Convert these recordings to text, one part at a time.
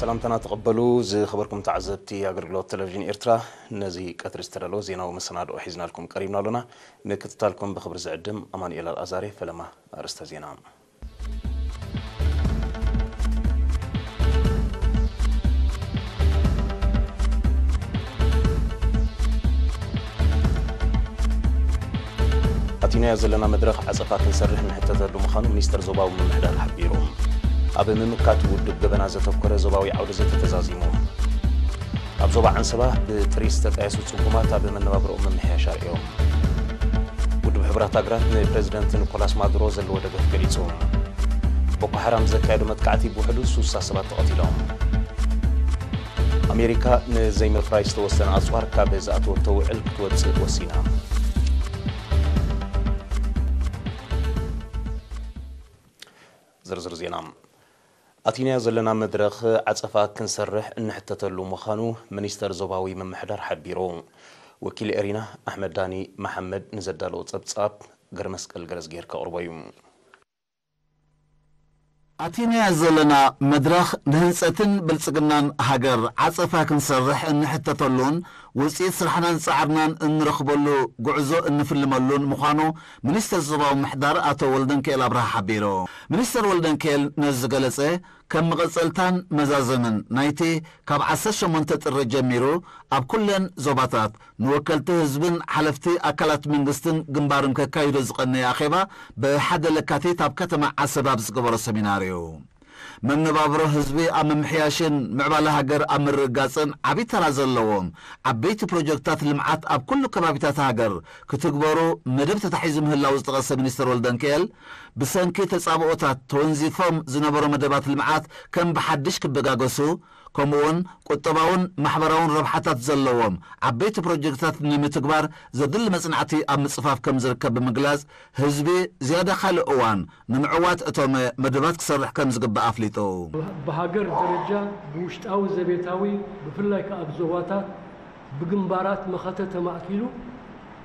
ሰላምታና ተቐበሉ። ዝኸበርኩም ተዓዘብቲ ኣገልግሎት ቴሌቪዥን ኤርትራ፣ ነዚ ቀትሪ ዝተዳለወ ዜናዊ መሰናድኦ ሒዝናልኩም ቀሪብና ኣሎና። ምክትታልኩም ብኽብሪ ዝዕድም ኣማኑኤል ኣልኣዛሬ። ፈለማ ኣርእስተ ዜና። ኣቲናዮ ዘለና መድረኽ ዓጸፋ ክንሰርሕ ንሕተተሉ ምዃኑ ሚኒስተር ዞባዊ ምምሕዳር ሓቢሩ። ኣብ ምምካት ውዱብ ገበና ዘተኮረ ዞባዊ ዓውደ ዘተ ተዛዚሙ። ኣብ ዞባ ዓንሰባ ብጥሪት ዝተጣየሱ ጽጉማት ኣብ መነባብሮኦም ምምሕያሽ ኣርእዮም። ውድብ ሕቡራት ሃገራት ንፕረዚደንት ኒኮላስ ማዱሮ ዘለዎ ደገፍ ገሊጹ። ቦኮ ሓራም ዘካየዶ መጥቃዕቲ ብውሕዱ ሱሳ ሰባት ተቐቲሎም። ኣሜሪካ ንዘይምፍራይ ዝተወሰነ ኣጽዋር ካብ ዝኣተወቶ ውዕል ክትወጽእ ወሲና። ዝርዝር ዜና። ኣቲናዮ ዘለና መድረኽ ዓጸፋ ክንሰርሕ እንሕተተሉ ምዃኑ ሚኒስተር ዞባዊ ምምሕዳር ሓቢሩ። ወኪል ኤሪና ኣሕመድ ዳኒ መሓመድ ንዘዳለዎ ጸብጻብ ገረመስቀል ገረዝጊሄር ከቕርቦ እዩ። ኣቲናዮ ዘለና መድረኽ ንህንጸትን ብልጽግናን ሃገር ዓጸፋ ክንሰርሕ እንሕተተሉን ውጽኢት ስራሕናን ጻዕርናን እንረኽበሉ ጉዕዞ እንፍልመሉን ምዃኑ ሚኒስተር ዞባዊ ምምሕዳር ኣቶ ወልደንኪኤል ኣብርሃ ሓቢሩ። ሚኒስተር ወልደንኪኤል ነዚ ዝገለጸ ከም መቐጸልታን መዛዘምን ናይቲ ካብ ዓሰርተ ሸሞንተ ጥሪ ጀሚሩ ኣብ ኩለን ዞባታት ንወከልቲ ህዝብን ሓለፍቲ ኣካላት መንግስትን ግንባርን ከካይዶ ዝቐነየ ኣኼባ ብሓደ ለካቲት ኣብ ከተማ ዓሰብ ኣብ ዝገበሮ ሰሚናር እዩ። መነባብሮ ህዝቢ ኣብ ምምሕያሽን ምዕባለ ሃገር ኣብ ምርግጋጽን ዓቢ ተራ ዘለዎም ዓበይቲ ፕሮጀክትታት ልምዓት ኣብ ኩሉ ከባቢታት ሃገር ክትግበሩ መደብ ተታሒዙ ምህላው ዝጠቐሰ ሚኒስተር ወልደንኪኤል፣ ብሰንኪ ተጻብኦታት ተወንዚፎም ዝነበሩ መደባት ልምዓት ከም ብሓድሽ ክበጋገሱ፣ ከምኡውን ቁጠባውን ማሕበራውን ረብሓታት ዘለዎም ዓበይቲ ፕሮጀክትታት ንምትግባር ዘድሊ መጽናዕቲ ኣብ ምጽፋፍ ከም ዝርከብ ብምግላጽ፣ ህዝቢ ዝያዳ ካልእ እዋን ንምዕዋት እቶም መደባት ክሰርሕ ከም ዝግባእ ኣፍሊጡ። ብሃገር ደረጃ ብውሽጣዊ ዘቤታዊ፣ ብፍላይ ከኣ ኣብ ዞባታት ብግንባራት መኸተ ተማእኪሉ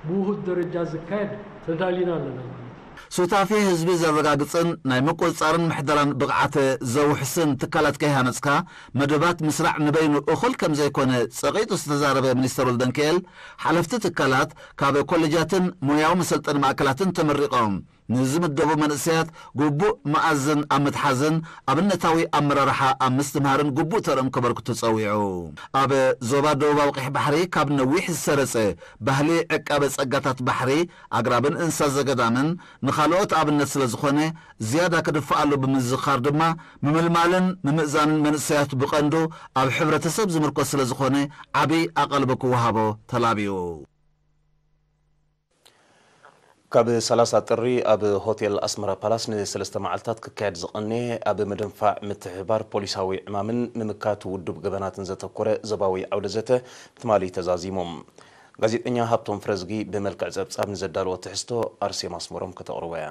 ብውሁድ ደረጃ ዝካየድ ተዳሊና ኣለና ማለት እዩ። ሱታፌ ህዝቢ ዘረጋግጽን ናይ ምቁጽጻርን ምሕደራን ብቕዓት ዘውሕስን ትካላት ከይሃነጽካ፣ መደባት ምስራዕ ንበይኑ እኹል ከም ዘይኮነ ጸቒጡ ዝተዛረበ ሚኒስተር ወልደንኪኤል፣ ሓለፍቲ ትካላት ካብ ኮሌጃትን ሞያዊ መሰልጠኒ ማእከላትን ተመሪቖም ንዝምደቡ መንእሰያት ግቡእ መኣዝን ኣብ ምትሓዝን ኣብነታዊ ኣመራርሓ ኣብ ምስትምሃርን ግቡእ ተርኦም ከበርክቱ ጸዊዑ። ኣብ ዞባ ደቡባዊ ቀይሕ ባሕሪ ካብ ነዊሕ ዝሰረጸ ባህሊ ዕቃበ ጸጋታት ባሕሪ፣ ኣግራብን እንስሳ ዘገዳምን ንኻልኦት ኣብነት ስለ ዝኾነ፣ ዝያዳ ክድፍኣሉ ብምዝኻር ድማ፣ ምምልማልን ምምእዛንን መንእሰያት ብቐንዱ ኣብ ሕብረተሰብ ዝምርኮስ ስለ ዝኾነ፣ ዓቢ ኣቓልቦ ክወሃቦ ተላብዩ። ካብ ሰላሳ ጥሪ ኣብ ሆቴል ኣስመራ ፓላስ ንሰለስተ መዓልታት ክካየድ ዝቐነየ ኣብ ምድንፋዕ ምትሕብባር ፖሊሳዊ ዕማምን ምምካት ውዱብ ገበናትን ዘተኮረ ዞባዊ ዓውደ ዘተ ትማሊ ተዛዚሙ። ጋዜጠኛ ሃብቶም ፍረዝጊ ብመልክዕ ጸብጻብ ንዘዳለዎ ትሕዝቶ ኣርሴማ ኣስመሮም ከተቕርቦ እያ።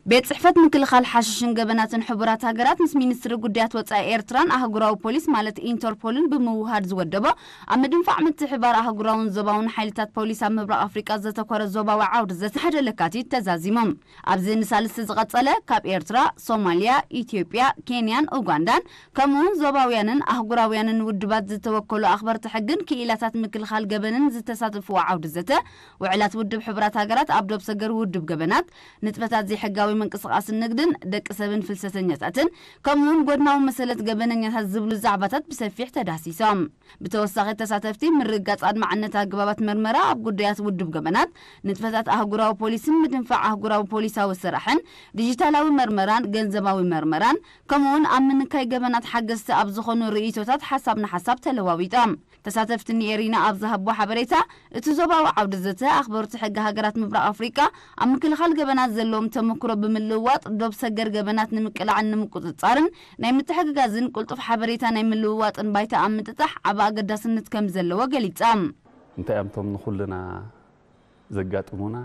ቤት ጽሕፈት ምክልኻል ሓሽሽን ገበናትን ሕቡራት ሃገራት ምስ ሚኒስትሪ ጉዳያት ወጻኢ ኤርትራን ኣህጉራዊ ፖሊስ ማለት ኢንተርፖልን ብምውሃድ ዝወደቦ ኣብ ምድንፋዕ ምትሕብባር ኣህጉራውን ዞባውን ሓይልታት ፖሊስ ኣብ ምብራቕ ኣፍሪቃ ዘተኮረ ዞባዊ ዓውዲ ዘተ ሓደ ለካቲት ተዛዚሙ። ኣብዚ ንሳልስቲ ዝቐጸለ ካብ ኤርትራ፣ ሶማልያ፣ ኢትዮጵያ፣ ኬንያን ኡጋንዳን ከምኡውን ዞባውያንን ኣህጉራውያንን ውድባት ዝተወከሉ ኣኽበርቲ ሕግን ክኢላታት ምክልኻል ገበንን ዝተሳተፍዎ ዓውዲ ዘተ፣ ውዕላት ውድብ ሕቡራት ሃገራት ኣብ ዶብ ሰገር ውድብ ገበናት፣ ንጥፈታት ዘይሕጋዊ ምንቅስቓስን ንግድን ደቂ ሰብን ፍልሰተኛታትን፣ ከምኡውን ጎድናዊ መሰለት ገበነኛታት ዝብሉ ዛዕባታት ብሰፊሕ ተዳህሲሶም። ብተወሳኺ ተሳተፍቲ ምርግጋጽ ኣድማዕነት ኣገባባት መርመራ ኣብ ጉዳያት ውድብ ገበናት፣ ንጥፈታት ኣህጉራዊ ፖሊስን ምድንፋዕ ኣህጉራዊ ፖሊሳዊ ስራሕን፣ ዲጂታላዊ መርመራን ገንዘባዊ መርመራን፣ ከምኡውን ኣብ ምንካይ ገበናት ሓገዝቲ ኣብ ዝኾኑ ርእይቶታት ሓሳብ ንሓሳብ ተለዋዊጦም። ተሳተፍቲ ንኤሪና ኣብ ዝሃብዎ ሓበሬታ፣ እቲ ዞባዊ ዓውዲ ዘተ ኣኽበርቲ ሕጊ ሃገራት ምብራቕ ኣፍሪቃ ኣብ ምክልኻል ገበናት ዘለዎም ተመክሮ ብምልውዋጥ ዶብ ሰገር ገበናት ንምቅላዕን ንምቁጽጻርን ናይ ምትሕግጋዝን ቅልጡፍ ሓበሬታ ናይ ምልውዋጥን ባይታ ኣብ ምጥጣሕ ዓቢ ኣገዳስነት ከም ዘለዎ ገሊጾም። እንታይ እዮም እቶም ንኹልና ዘጋጥሙና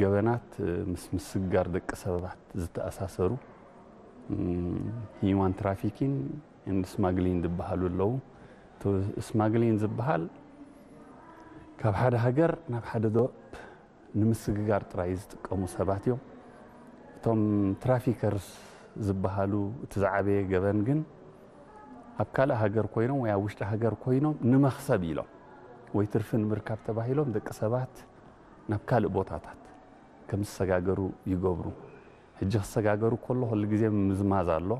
ገበናት ምስ ምስግጋር ደቂ ሰባት ዝተኣሳሰሩ ሂዩማን ትራፊኪን ኤንድ ስማግሊን ዝበሃሉ ኣለዉ። ስማግሊን ዝበሃል ካብ ሓደ ሃገር ናብ ሓደ ዶብ ንምስግጋር ጥራይ ዝጥቀሙ ሰባት እዮም። እቶም ትራፊከርስ ዝበሃሉ እቲ ዝዓበየ ገበን ግን ኣብ ካልእ ሃገር ኮይኖም ወይ ኣብ ውሽጢ ሃገር ኮይኖም ንመኽሰብ ኢሎም ወይ ትርፊ ንምርካብ ተባሂሎም ደቂ ሰባት ናብ ካልእ ቦታታት ከም ዝሰጋገሩ ይገብሩ። ሕጂ ክሰጋገሩ ከሎ ኩሉ ግዜ ምምዝማዝ ኣሎ።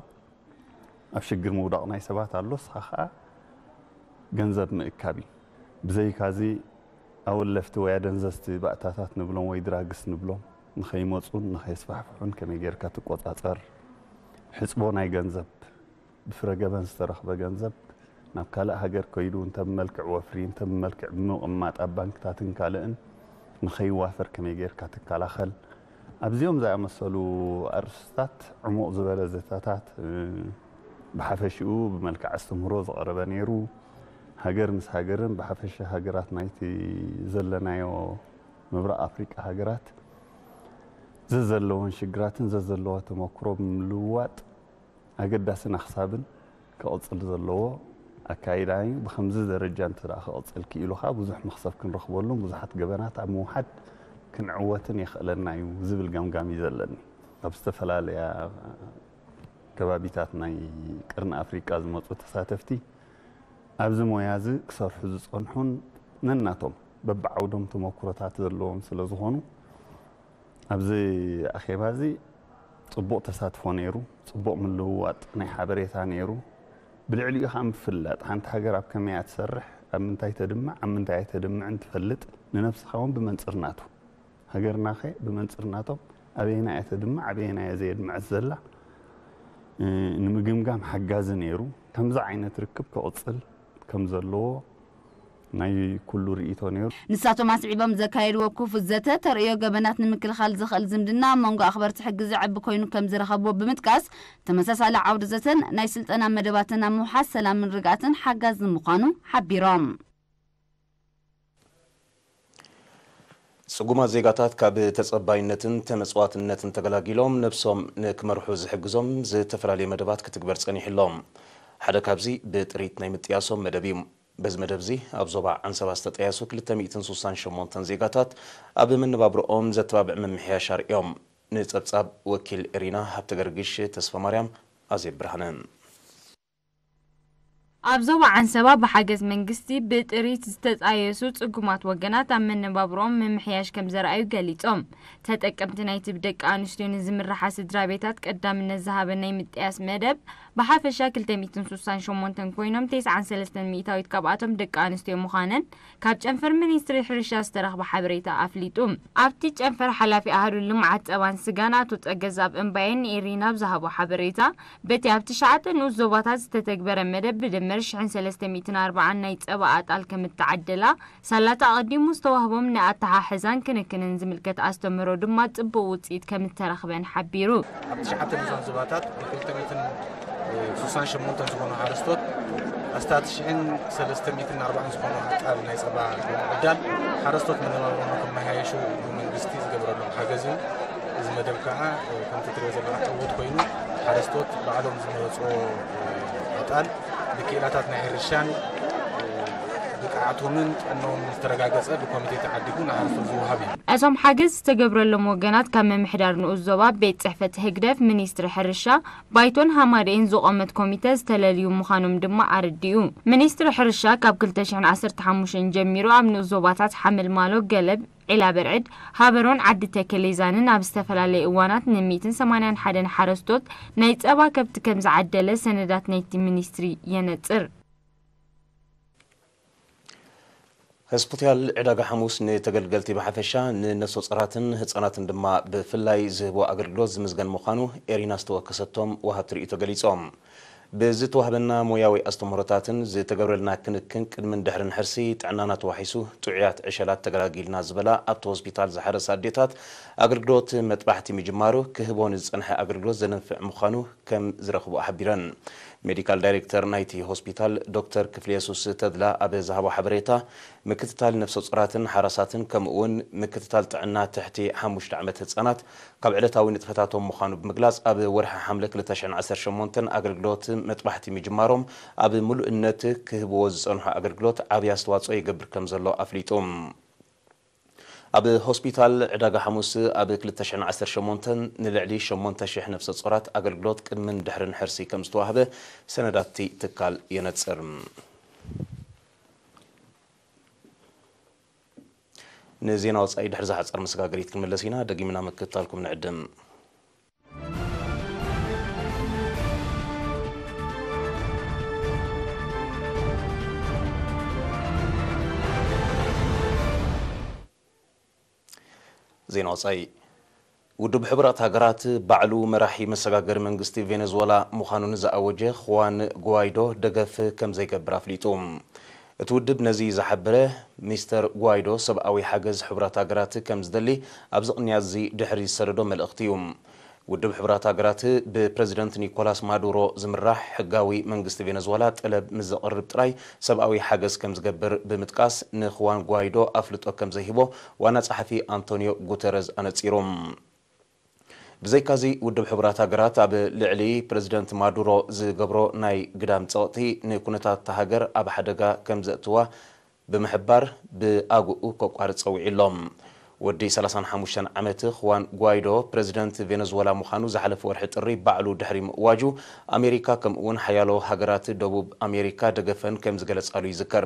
ኣብ ሽግር ምውዳቕ ናይ ሰባት ኣሎ፣ ንስኻ ኸኣ ገንዘብ ምእካብ እዩ። ብዘይካዚ ኣወለፍቲ ወይ ኣደንዘዝቲ ባእታታት ንብሎም ወይ ድራግስ ንብሎም ንኸይመጹን ንኸየስፋሕፍሑን ከመይ ጌርካ ትቆጻጸር? ሕጽቦ ናይ ገንዘብ፣ ብፍረ ገበን ዝተረኽበ ገንዘብ ናብ ካልእ ሃገር ከይዱ እንተ ብመልክዕ ወፍሪ እንተ ብመልክዕ ብምቕማጥ ኣብ ባንክታትን ካልእን ንኸይዋፈር ከመይ ጌርካ ትከላኸል? ኣብዚኦም ዝኣመሰሉ ኣርእስታት ዕሙቕ ዝበለ ዘተታት ብሓፈሽኡ ብመልክዕ ኣስተምህሮ ዝቐረበ ነይሩ። ሃገር ምስ ሃገርን ብሓፈሻ ሃገራት ናይቲ ዘለናዮ ምብራቕ ኣፍሪቃ ሃገራት ዘዘለወን ሽግራትን ዘዘለዋ ተመክሮ ብምልውዋጥ ኣገዳስን ኣኽሳብን ክቕጽል ዘለዎ ኣካይዳ እዩ። ብኸምዚ ደረጃ እንተ ደኣ ክቕጽል ክኢሉ ኸኣ ብዙሕ መኽሰብ ክንረኽበሉን ብዙሓት ገበናት ኣብ ምውሓድ ክንዕወትን የኽእለና እዩ ዝብል ገምጋም እዩ ዘለኒ። ካብ ዝተፈላለያ ከባቢታት ናይ ቀርኒ ኣፍሪቃ ዝመጹ ተሳተፍቲ ኣብዚ ሞያ እዚ ክሰርሑ ዝጸንሑን ነናቶም በብዓውዶም ተመኩሮታት ዘለዎም ስለ ዝኾኑ ኣብዚ ኣኼባ እዚ ጽቡቕ ተሳትፎ ነይሩ፣ ጽቡቕ ምልውዋጥ ናይ ሓበሬታ ነይሩ። ብልዕሊኡ ኸኣ ምፍላጥ፣ ሓንቲ ሃገር ኣብ ከመይ እያ ትሰርሕ፣ ኣብ ምንታይ ተድምዕ፣ ኣብ ምንታይ ኣይተድምዕን ትፈልጥ፣ ንነብስኻ እውን ብመንጽር ናቱ። ሃገርናኸ ብመንጽር ናቶም ኣበየናይ እያ ተድምዕ፣ ኣበየናይ እያ ዘየድምዐት ዘላ፣ እ፣ ንምግምጋም ሓጋዚ ነይሩ። ከምዚ ዓይነት ርክብ ክቕጽል ከም ዘለዎ ናይ ኩሉ ርእይቶ ነይሩ። ንሳቶም ኣስዒቦም ዘካየድዎ ክፉት ዘተ፣ ተርእዮ ገበናት ንምክልኻል ዘኽእል ዝምድና ኣብ መንጎ ኣኽበርቲ ሕጊ ዘዕቢ ኮይኑ ከም ዝረኸብዎ ብምጥቃስ፣ ተመሳሳሊ ዓውዲ ዘተን ናይ ስልጠና መደባትን ኣብ ምውሓስ ሰላምን ርግኣትን ሓጋዚ ምዃኑ ሓቢሮም። ጽጉማት ዜጋታት ካብ ተጸባይነትን ተመጽዋትነትን ተገላጊሎም ነብሶም ንክመርሑ ዝሕግዞም ዝተፈላለየ መደባት ክትግበር ጸኒሑ ኣሎ። ሓደ ካብዚ ብጥሪት ናይ ምጥያሶም መደብ እዩ። በዚ መደብ እዚ ኣብ ዞባ ዓንሰባ ዝተጠየሱ ክልተ ሚእትን ስሳን ሸሞንተን ዜጋታት ኣብ መነባብሮኦም ዘተባብዕ ምምሕያሽ ኣርእዮም። ንጸብጻብ ወኪል ኤሪና ሃብተገርግሽ ተስፋማርያም ኣዜብ ብርሃነ። ኣብ ዞባ ዓንሰባ ብሓገዝ መንግስቲ ብጥሪት ዝተጣየሱ ጽጉማት ወገናት ኣብ መነባብሮኦም ምምሕያሽ ከም ዘርኣዩ ገሊጾም። ተጠቀምቲ ናይቲ ብደቂ ኣንስትዮ ንዝምርሓ ስድራ ቤታት ቀዳምነት ዝሃበ ናይ ምጥያስ መደብ ብሓፈሻ ክልተ ሚእትን ስሳን ሸሞንተን ኮይኖም፣ ተስዓን ሰለስተን ሚእታዊት ካብኣቶም ደቂ ኣንስትዮ ምዃነን ካብ ጨንፈር ሚኒስትሪ ሕርሻ ዝተረኽበ ሓበሬታ ኣፍሊጡ። ኣብቲ ጨንፈር ሓላፊ ኣሃዱ ልምዓት ጸባን ስጋን ኣቶ ጸገዛብ እምባየ ንኤሪና ኣብ ዝሃቦ ሓበሬታ፣ በቲ ኣብ ትሽዓተ ንኡስ ዞባታት ዝተተግበረ መደብ ብድምር ሽሕን ሰለስተ ሚእትን ኣርባዓን ናይ ጸባ ኣጣል ከም እተዓደላ፣ ሳላታ ኣቐዲሙ ዝተዋህቦም ንኣተሓሕዛን ክንክንን ዝምልከት ኣስተምህሮ ድማ ጽቡቕ ውጽኢት ከም እተረኽበን ሓቢሩ። ኣብ ትሽዓተ ንኡሳን ዞባታት ብክልተ ሚእትን ስሳን ሸሞንተን ዝኾኑ ሓረስቶት ኣስታት ሽሕን ሰለስተ ሚእትን ኣርባዓን ዝኾኑ ኣጣል ናይ ጸባ ብምዕዳል ሓረስቶት መነባብሮኦም ክመሓየሹ መንግስቲ ዝገበረሎም ሓገዝ እዩ። እዚ መደብ ከዓ ከምቲ ትሪኦ ዘለኻ ዕዉት ኮይኑ ሓረስቶት ባዕሎም ዝመረፅዎ ኣጣል ብክኢላታት ናይ ሕርሻን ብቅዓቶምን ጥዕናኦምን ዝተረጋገፀ ብኮሚቴ ተዓዲጉ ንሓረስቶት ዝወሃብ እዩ። እዞም ሓገዝ ዝተገብረሎም ወገናት ካብ ምምሕዳር ንኡስ ዞባ፣ ቤት ጽሕፈት ህግደፍ፣ ሚኒስትሪ ሕርሻ፣ ባይቶን ሃማደኤን ዝቖመት ኮሚተ ዝተለልዩ ምዃኖም ድማ ኣረዲኡ። ሚኒስትሪ ሕርሻ ካብ ክልተ ሽሕን ዓሰርተ ሓሙሽተን ጀሚሩ ኣብ ንኡስ ዞባታት ሓመልማሎ፣ ገለብ፣ ዒላ በርዕድ፣ ሃበሮን ዓዲ ተከሌዛንን ኣብ ዝተፈላለየ እዋናት ን ሚእትን ሰማንያን ሓደን ሓረስቶት ናይ ጸባ ከብቲ ከም ዝዓደለ ሰነዳት ናይቲ ሚኒስትሪ የነጽር። ሆስፒታል ዕዳጋ ሓሙስ ንተገልገልቲ ብሓፈሻ፣ ንነፍሰ ጾራትን ህጻናትን ድማ ብፍላይ ዝህቦ ኣገልግሎት ዝምዝገን ምዃኑ ኤሪና ዝተወከሰቶም ወሃብቲ ርእይቶ ገሊጾም። ብዝተዋህበና ሞያዊ ኣስተምህሮታትን ዝተገብረልና ክንክን ቅድምን ድሕርን ሕርሲ ጥዕናና ተዋሒሱ ጥዑያት ዕሸላት ተገላጊልና ዝበላ ኣብቲ ሆስፒታል ዝሓረሳ ኣዴታት፣ ኣገልግሎት መጥባሕቲ ምጅማሩ ክህቦ ንዝጸንሐ ኣገልግሎት ዘነፍዕ ምዃኑ ከም ዝረኽቦ ሓቢረን። ሜዲካል ዳይሬክተር ናይቲ ሆስፒታል ዶክተር ክፍለየሱስ ተድላ ኣብ ዝሃቦ ሓበሬታ፣ ምክትታል ነፍሰ ጾራትን ሓራሳትን ከምኡ እውን ምክትታል ጥዕና ትሕቲ ሓሙሽተ ዓመት ህጻናት ካብ ዕለታዊ ንጥፈታቶም ምዃኑ ብምግላጽ፣ ኣብ ወርሒ ሓምለ ክልተ ሽሕን ዓሰርተ ሸሞንተን ኣገልግሎት መጥባሕቲ ምጅማሮም ኣብ ምሉእነት ክህብዎ ዝጸንሑ ኣገልግሎት ዓብዪ ኣስተዋጽኦ ይገብር ከም ዘሎ ኣፍሊጡ። ኣብ ሆስፒታል ዕዳጋ ሓሙስ ኣብ ክልተ ሽሕን ዓሰርተ ሸሞንተን ንልዕሊ ሸሞንተ ሽሕ ነፍሰ ጾራት ኣገልግሎት ቅድምን ድሕርን ሕርሲ ከም ዝተዋህበ ሰነዳት እቲ ትካል የነጽር። ንዜና ወጻኢ ድሕሪ ዝሓጸር መሰጋገሪት ክንምለስ ኢና። ደጊምና ምክትታልኩም ንዕድም። ዜና ወጻኢ። ውድብ ሕቡራት ሃገራት ባዕሉ መራሒ መሰጋገሪ መንግስቲ ቬነዙዌላ ምዃኑ ንዝኣወጀ ኹዋን ጉዋይዶ ደገፍ ከም ዘይገብር ኣፍሊጡ። እቲ ውድብ ነዚ ዝሓበረ፣ ሚስተር ጉዋይዶ ሰብኣዊ ሓገዝ ሕቡራት ሃገራት ከም ዝደሊ ኣብዚ ቅንያት እዚ ድሕሪ ዝሰደዶ መልእኽቲ እዩ። ውድብ ሕቡራት ሃገራት ብፕረዚደንት ኒኮላስ ማዱሮ ዝምራሕ ሕጋዊ መንግስቲ ቬነዙዌላ ጠለብ ምስ ዘቕርብ ጥራይ ሰብኣዊ ሓገዝ ከም ዝገብር ብምጥቃስ፣ ንኹዋን ጓይዶ ኣፍልጦ ከም ዘይህቦ ዋና ጸሓፊ ኣንቶኒዮ ጉተረዝ ኣነጺሩ። ብዘይካዚ፣ ውድብ ሕቡራት ሃገራት ኣብ ልዕሊ ፕረዚደንት ማዱሮ ዝገብሮ ናይ ግዳም ጸቕጢ ንኩነታት እታ ሃገር ኣብ ሓደጋ ከም ዘእትዋ ብምሕባር፣ ብኣግኡ ከቋርጽ ጸዊዑ ኣሎ። ወዲ ሰላሳን ሓሙሽተን ዓመት ኹዋን ጓይዶ ፕረዚደንት ቬነዙዌላ ምዃኑ ዝሓለፈ ወርሒ ጥሪ ባዕሉ ድሕሪ ምእዋጁ፣ ኣሜሪካ ከምኡ'ውን ሓያሎ ሃገራት ደቡብ ኣሜሪካ ደገፈን ከም ዝገለጻሉ ይዝከር።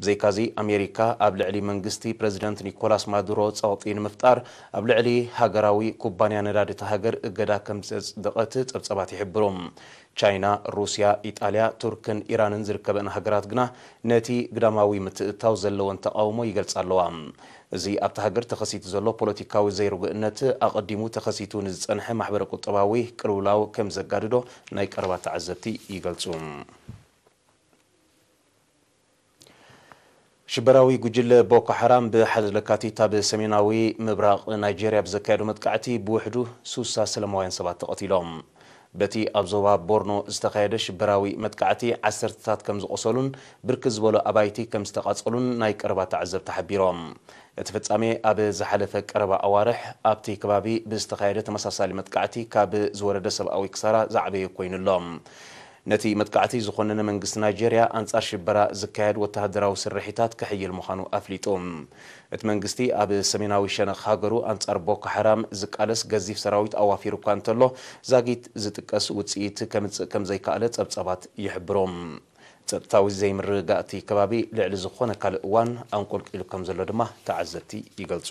ብዘይካዚ፣ ኣሜሪካ ኣብ ልዕሊ መንግስቲ ፕረዚደንት ኒኮላስ ማዱሮ ጸቕጢ ንምፍጣር፣ ኣብ ልዕሊ ሃገራዊ ኩባንያ ነዳዲ እታ ሃገር እገዳ ከም ዘጽደቐት ጸብጻባት ይሕብሩ። ቻይና፣ ሩስያ፣ ኢጣልያ፣ ቱርክን ኢራንን ዝርከበን ሃገራት ግና ነቲ ግዳማዊ ምትእትታው ዘለወን ተቓውሞ ይገልጻ ኣለዋ። እዚ ኣብታ ሃገር ተኸሲቱ ዘሎ ፖለቲካዊ ዘይርጉእነት ኣቐዲሙ ተኸሲቱ ንዝጸንሐ ማሕበረ ቁጠባዊ ቅልውላው ከም ዘጋድዶ ናይ ቀረባ ተዓዘብቲ ይገልጹ። ሽበራዊ ጉጅለ ቦኮ ሓራም ብሓደ ለካቲት ኣብ ሰሜናዊ ምብራቕ ናይጄርያ ብዘካየዶ መጥቃዕቲ ብውሕዱ ሱሳ ሰላማውያን ሰባት ተቐቲሎም። በቲ ኣብ ዞባ ቦርኖ ዝተኻየደ ሽበራዊ መጥቃዕቲ ዓሰርተታት ከም ዝቖሰሉን ብርክት ዝበሉ ኣባይቲ ከም ዝተቓጸሉን ናይ ቀረባ ተዓዘብቲ ሓቢሮም። እቲ ፍጻሜ ኣብ ዝሓለፈ ቀረባ ኣዋርሕ ኣብቲ ከባቢ ብዝተኻየደ ተመሳሳሊ መጥቃዕቲ ካብ ዝወረደ ሰብኣዊ ክሳራ ዝዓበየ ኮይኑ ኣሎ። ነቲ መጥቃዕቲ ዝኾነነ መንግስቲ ናይጄርያ ኣንጻር ሽበራ ዝካየድ ወተሃደራዊ ስርሒታት ክሕይል ምዃኑ ኣፍሊጡ። እቲ መንግስቲ ኣብ ሰሜናዊ ሸነኽ ሃገሩ ኣንጻር ቦኮ ሓራም ዝቃለስ ገዚፍ ሰራዊት ኣዋፊሩ እኳ እንተሎ፣ ዛጊት ዝጥቀስ ውጽኢት ከምጽእ ከም ዘይከኣለ ጸብጻባት ይሕብሩ። ጸጥታዊ ዘይምርግጋእ እቲ ከባቢ ልዕሊ ዝኾነ ካልእ እዋን ኣንቆልቂሉ ከም ዘሎ ድማ ተዓዘብቲ ይገልጹ።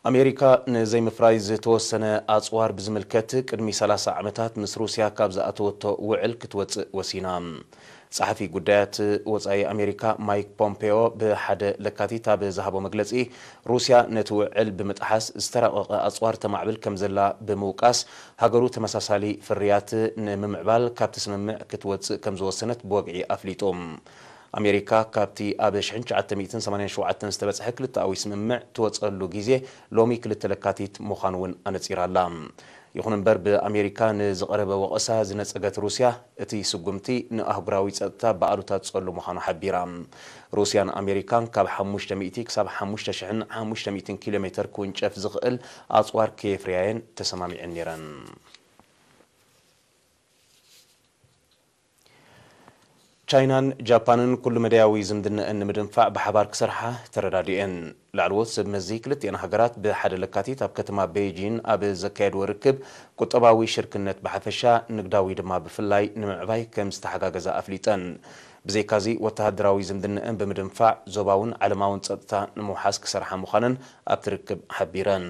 ኣሜሪካ ንዘይምፍራይ ዝተወሰነ ኣጽዋር ብዝምልከት ቅድሚ ሰላሳ ዓመታት ምስ ሩስያ ካብ ዝኣተወቶ ውዕል ክትወጽእ ወሲና። ጸሓፊ ጉዳያት ወጻኢ ኣሜሪካ ማይክ ፖምፔዮ ብሓደ ለካቲት ኣብ ዝሃቦ መግለጺ፣ ሩስያ ነቲ ውዕል ብምጥሓስ ዝተራቐቐ ኣጽዋር ተማዕብል ከም ዘላ ብምውቃስ፣ ሃገሩ ተመሳሳሊ ፍርያት ንምምዕባል ካብቲ ስምምዕ ክትወጽእ ከም ዝወሰነት ብወግዒ ኣፍሊጡ። ኣሜሪካ ካብቲ ኣብ ሽሕን ትሽዓተ ሚእትን ሰማንያን ሸውዓተን ዝተበጽሐ ክልተኣዊ ስምምዕ ትወጸሉ ግዜ ሎሚ ክልተ ለካቲት ምዃኑ እውን ኣነጺራ ኣላ። ይኹን እምበር፣ ብኣሜሪካ ንዝቐረበ ወቐሳ ዝነጸገት ሩስያ፣ እቲ ስጉምቲ ንኣህጉራዊ ጸጥታ ብኣሉታ ዝጸሉ ምዃኑ ሓቢራ። ሩስያን ኣሜሪካን ካብ ሓሙሽተ ሚእቲ ክሳብ ሓሙሽተ ሽሕን ሓሙሽተ ሚእትን ኪሎ ሜተር ክውንጨፍ ዝኽእል ኣጽዋር ከየፍርያየን ተሰማሚዐን ነይረን። ቻይናን ጃፓንን ኩሉ መዳያዊ ዝምድነአን ንምድንፋዕ ብሓባር ክሰርሓ ተረዳዲኤን። ላዕለዎት ሰብ መዚ ክልቲኤን ሃገራት ብሓደ ለካቲት ኣብ ከተማ ቤይጂን ኣብ ዘካየድዎ ርክብ፣ ቁጠባዊ ሽርክነት ብሓፈሻ፣ ንግዳዊ ድማ ብፍላይ ንምዕባይ ከም ዝተሓጋገዛ ኣፍሊጠን። ብዘይካዚ፣ ወተሃደራዊ ዝምድነአን ብምድንፋዕ ዞባውን ዓለማውን ጸጥታ ንምውሓስ ክሰርሓ ምዃነን ኣብቲ ርክብ ሓቢረን።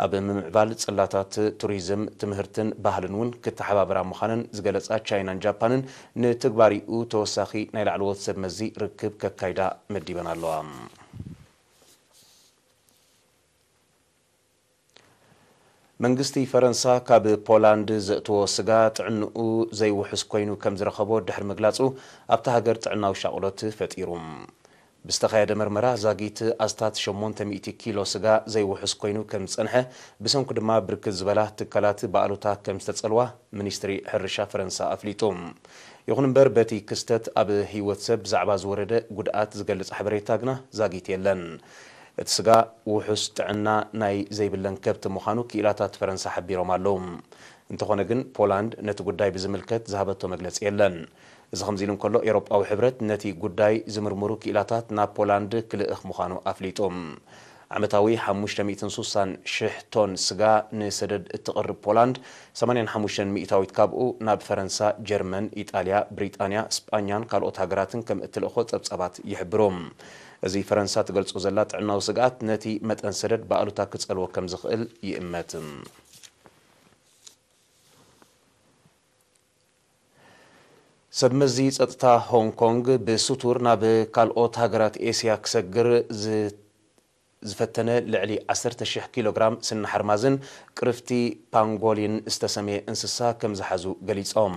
ኣብ ምምዕባል ጽላታት፣ ቱሪዝም፣ ትምህርትን ባህልን እውን ክተሓባበራ ምዃነን ዝገለጻ ቻይናን ጃፓንን፣ ንትግባሪኡ ተወሳኺ ናይ ላዕለዎት ሰብ መዚ ርክብ ከካይዳ መዲበን ኣለዋ። መንግስቲ ፈረንሳ ካብ ፖላንድ ዘእትዎ ስጋ ጥዕንኡ ዘይውሑስ ኮይኑ ከም ዝረኸቦ ድሕሪ ምግላጹ፣ ኣብታ ሃገር ጥዕናዊ ሻቕሎት ፈጢሩ። ብዝተኻየደ መርመራ ዛጊት ኣስታት ሸሞንተ ሚእቲ ኪሎ ስጋ ዘይውሑስ ኮይኑ ከም ዝጸንሐ፣ ብሰንኩ ድማ ብርክት ዝበላ ትካላት ብኣሉታ ከም ዝተጸልዋ ሚኒስትሪ ሕርሻ ፈረንሳ ኣፍሊጡ። ይኹን እምበር በቲ ክስተት ኣብ ህይወት ሰብ ብዛዕባ ዝወረደ ጉድኣት ዝገልጽ ሓበሬታ ግና ዛጊት የለን። እቲ ስጋ ውሑስ ጥዕና ናይ ዘይብለን ከብቲ ምዃኑ ክኢላታት ፈረንሳ ሓቢሮም ኣለዉ። እንተኾነ ግን ፖላንድ ነቲ ጉዳይ ብዝምልከት ዝሃበቶ መግለጺ የለን። እዚ ከምዚ ኢሉ እንከሎ ኤውሮጳዊ ሕብረት ነቲ ጉዳይ ዝምርምሩ ክኢላታት ናብ ፖላንድ ክልእኽ ምዃኑ ኣፍሊጡ። ዓመታዊ ሓሙሽተ ሚእትን ሱሳን ሽሕ ቶን ስጋ ንሰደድ እትቕርብ ፖላንድ፣ ሰማንያን ሓሙሽተን ሚእታዊት ካብኡ ናብ ፈረንሳ፣ ጀርመን፣ ኢጣልያ፣ ብሪጣንያ፣ ስጳኛን ካልኦት ሃገራትን ከም እትልእኾ ጸብጻባት ይሕብሩ። እዚ ፈረንሳ ትገልጾ ዘላ ጥዕናዊ ስግኣት ነቲ መጠን ሰደድ ብኣሉታ ክጸልዎ ከም ዝኽእል ይእመት። ሰብ መዚ ጸጥታ ሆንግ ኮንግ ብስቱር ናብ ካልኦት ሃገራት ኤስያ ክሰግር ዝ-፣ ዝፈተነ ልዕሊ ዓሰርተ ሽሕ ኪሎ ግራም ስኒ ሓርማዝን ቅርፍቲ ፓንጎሊን ዝተሰምየ እንስሳ ከም ዝሓዙ ገሊጾም።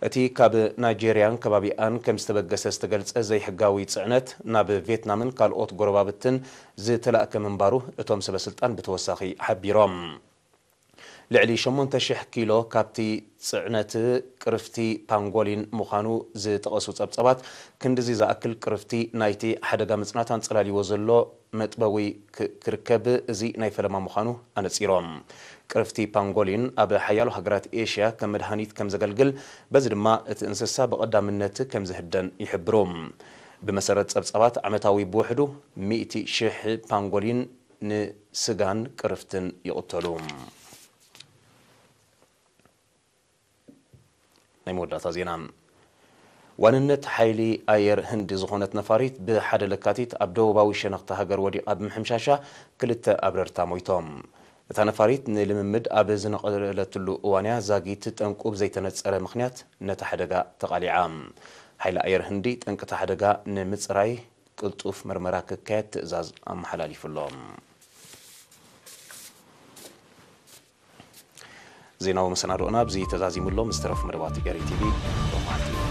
እቲ ካብ ናይጄርያን ከባቢኣን ከም ዝተበገሰ ዝተገልጸ ዘይሕጋዊ ጽዕነት ናብ ቬትናምን ካልኦት ጎረባብትን ዝተላእከ ምንባሩ እቶም ሰበ ስልጣን ብተወሳኺ ሓቢሮም። ልዕሊ ሸሞንተ ሽሕ ኪሎ ካብቲ ጽዕነት ቅርፍቲ ፓንጎሊን ምዃኑ ዝጠቐሱ ጸብጻባት፣ ክንድዚ ዝኣክል ቅርፍቲ ናይቲ ሓደጋ ምጽናት ኣንጸላልይዎ ዘሎ መጥበዊ ክ-፣ ክርከብ እዚ ናይ ፈለማ ምዃኑ ኣነጺሮም። ቅርፍቲ ፓንጎሊን ኣብ ሓያሎ ሃገራት ኤሽያ ከም መድሃኒት ከም ዘገልግል፣ በዚ ድማ እቲ እንስሳ ብቐዳምነት ከም ዝህደን ይሕብሩ። ብመሰረት ጸብጻባት፣ ዓመታዊ ብውሕዱ ሚእቲ ሽሕ ፓንጎሊን ንስጋን ቅርፍትን ይቕተሉ። ናይ መወዳእታ ዜና። ዋንነት ሓይሊ ኣየር ህንዲ ዝኾነት ነፋሪት ብሓደ ለካቲት ኣብ ደቡባዊ ሸነኽቲ ሃገር ወዲቓ ብምሕምሻሻ ክልተ ኣብረርታ ሞይቶም። እታ ነፋሪት ንልምምድ ኣብ ዝነቐለትሉ እዋንያ ዛጊት ጠንቁ ብዘይተነጸረ ምኽንያት ነቲ ሓደጋ ተቓሊዓ። ሓይሊ ኣየር ህንዲ ጠንቅቲ ሓደጋ ንምጽራይ ቅልጡፍ መርመራ ክካየድ ትእዛዝ ኣመሓላሊፉ ኣሎ። ዜናዊ መሰናዶና ኣብዚ ተዛዚሙ ኣሎ። ምስ ተረፉ መደባት ኤሪ ቲቪ ሎማዓንቲ